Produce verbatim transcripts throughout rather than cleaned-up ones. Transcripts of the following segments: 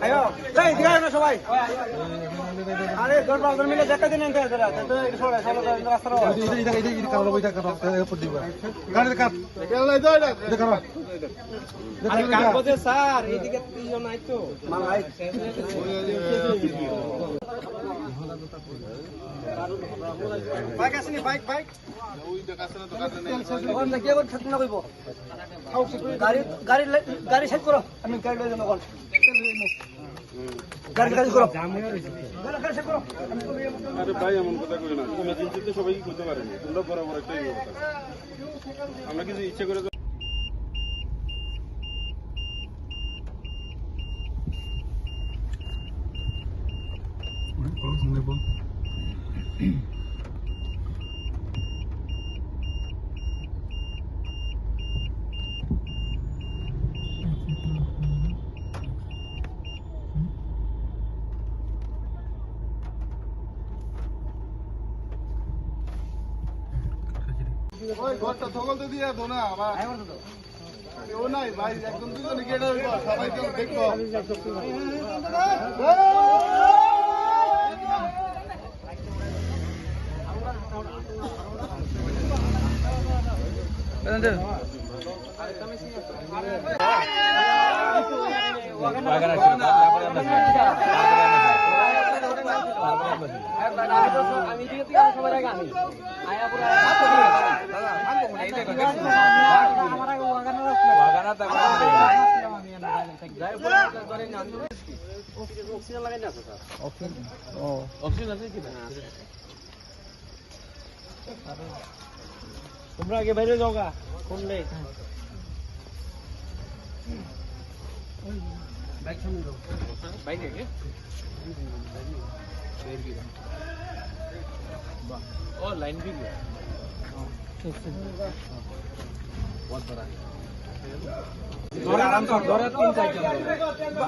আয়ো, এই, এদিকে আয় না সবাই। আরে, দশ বারো জন মিলে দেখা দিন, এনতে, এনতে, এনতে, এদিকে সরো, সরো, সরো, রাস্তা সরো। গাড়ি কার? আরে, কার বলছে, স্যার? এইদিকে তো ইয়ে নাই তো। বাইক আছে নি, বাইক, বাইক? ওখান থেকে আবার থাকতে না কইবো। গাড়ি, গাড়ি লাই-, গাড়ি সাইড করো, আমি গাড়ি লই যাবো এখন। গাড়ি, গাড়ি করো। গাড়ি, গাড়ি সাইড করো। আরে ভাই, এমন কথা কই না। ইমার্জেন্সিতে সবাই কি করতে পারে না? তোমরা বরাবর একটাই কথা। আমরা কিছু ইচ্ছে করে তো ওই ঘরটা ধকল তো দিয়ে দো না আবার। কেউ নাই ভাই, একজন দুজন গেটে ওই সবাই কেউ দেখবো। তোমরা আগে বাইরে যাও গা। কোন রে? বাইক সামনে যাও। বাইক আগে? ও, লাইন দিবি। ধরে আরাম কর, ধরে তিন চারজন ধরে।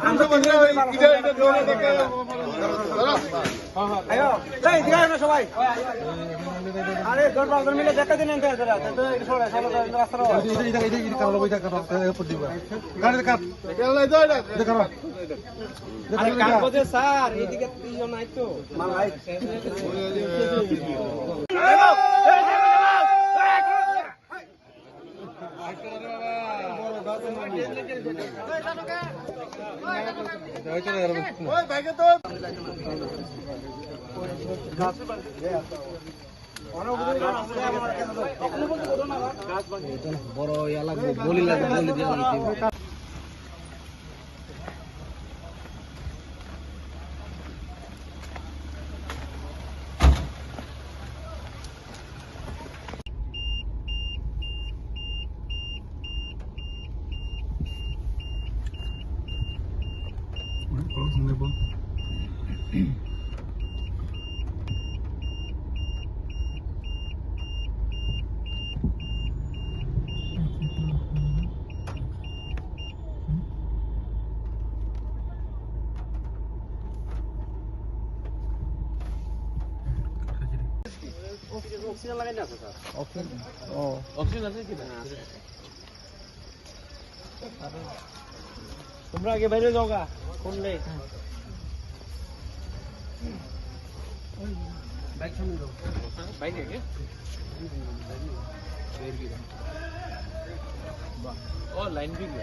আমরা বলছি, ওই ইটা, ইটা ধরে দেখে। আয়ো, এই, এদিকে আয় না সবাই। আরে, দশ বারো জন মিলে দেখা দিন, এনতে, এনতে, এনতে, এদিকে সরো, সরো, সরো, রাস্তা সরো। গাড়ির কাপ। আরে, কার বলছে, স্যার? এইদিকে তো ইয়ে নাই তো। বড় ইয়া লাগবে, বলি লাগবে, বলি দেওয়া লাগবে। Oxygen lagai na, sir. Oxygen? Oh. Oxygen ase ki na? তোমরা আগে বাইরে যাও গা। কোন রে? বাইক সামনে যাও। বাইক আগে? ও, লাইন দিবি।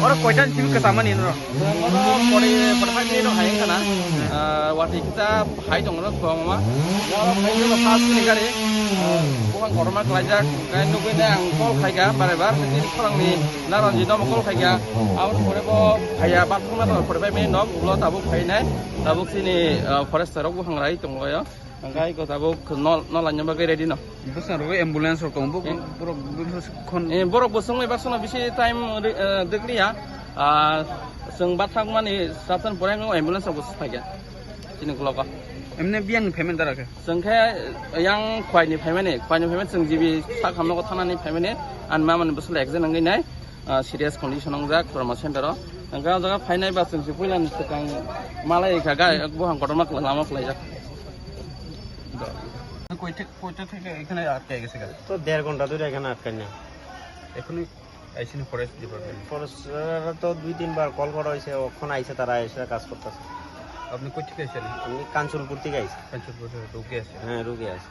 Oro koitan simi kwchama ni no. Oro pori pori phai ni no hai kana. Ah, wati kita hai tong no ko mama. Oro hai no pas ni gari. Bukan korma kelajar. Kai nugui ne ang call khai ga bare bar ni khorang ni naran ji no call khai ga. Abo pore bo phaiya bathroom na pore phai me nok ulo tabuk phai nai. Tabuk sini, ah, forester rok buhang rai tong lo yo. Angkai ko tabuk no no lanyam bagwi ready no. Bwskango ambulance rok tongo, bo-, eh, borok, borok khon eh, borok bo swngwi baksa no bisi time ri-, eh, dekliya. Ah, chwng bathakmani satan pore no ambulance rok bo swphaikha chini ulogo. Emne biyang ni payment dara khe? Chwng khe yang khwai ni payment ni, khwai ni payment chwng G B sak hamno ko thana ni payment ni, an ma mani bwswk accident wngwi nai, ah, serious condition wngjak trauma center o. Hwnkhe o jaga phainai ba chwng se puila ni swkang malai kha ga, buphang kotorma lama kwlaijak. Koita, koita theke ekhane atkai gese ga? তো দেড় ঘন্টা ধরে এখানে আটকাই না। এখনই আইসেনি forest department? ফরেস্টরা তো দুই তিনবার কল করা হয়েছে, ওখানে আইসে, তারা এসে কাজ করতেছে। আপনি কই থেকে এসেছেন? আমি কাঞ্চনপুর থেকে আইছি। কাঞ্চনপুর থেকে রুগী আছে? হ্যাঁ, রুগী আছে।